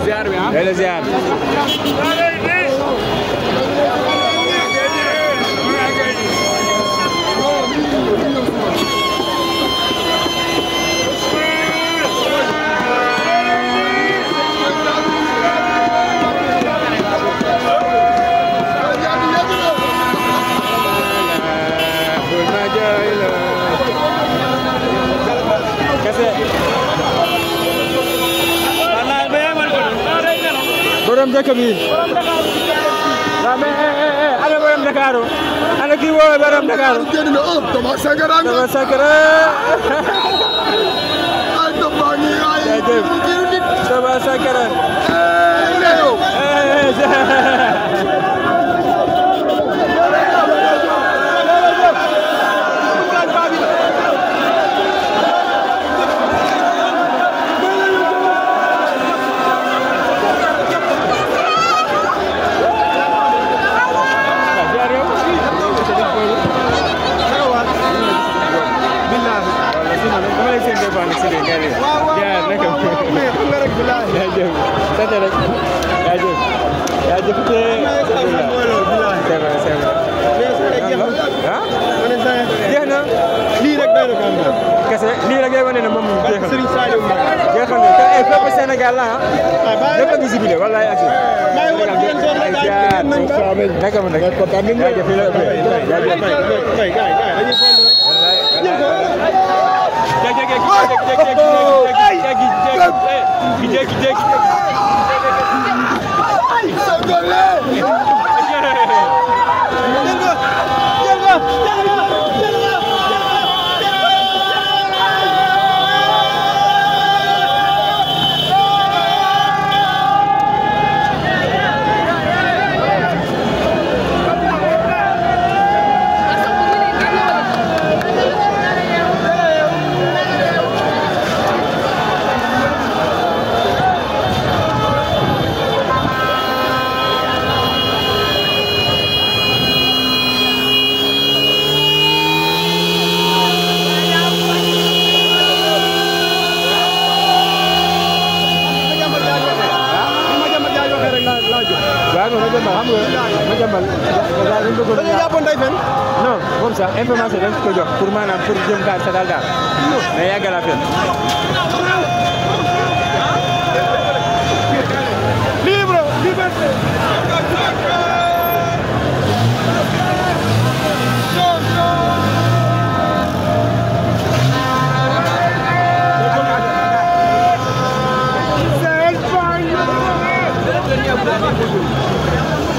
ziar bi ah. Ziar. Borom dëkk bi waaw mais ana borom Dakar ana kii woo borom Dakar Thomas Sankara ay Thomas Sankara lii rek day wane ne moom jeexal na te ay fépp Sénégal la ah lépp a visible wallaay ak naka mu nekk kontaan nañu jaajëf non comme ça information dañ ko jox pour maanaam pour jëm kaar sa daal mais yàggal affaire libre liberté Thank you.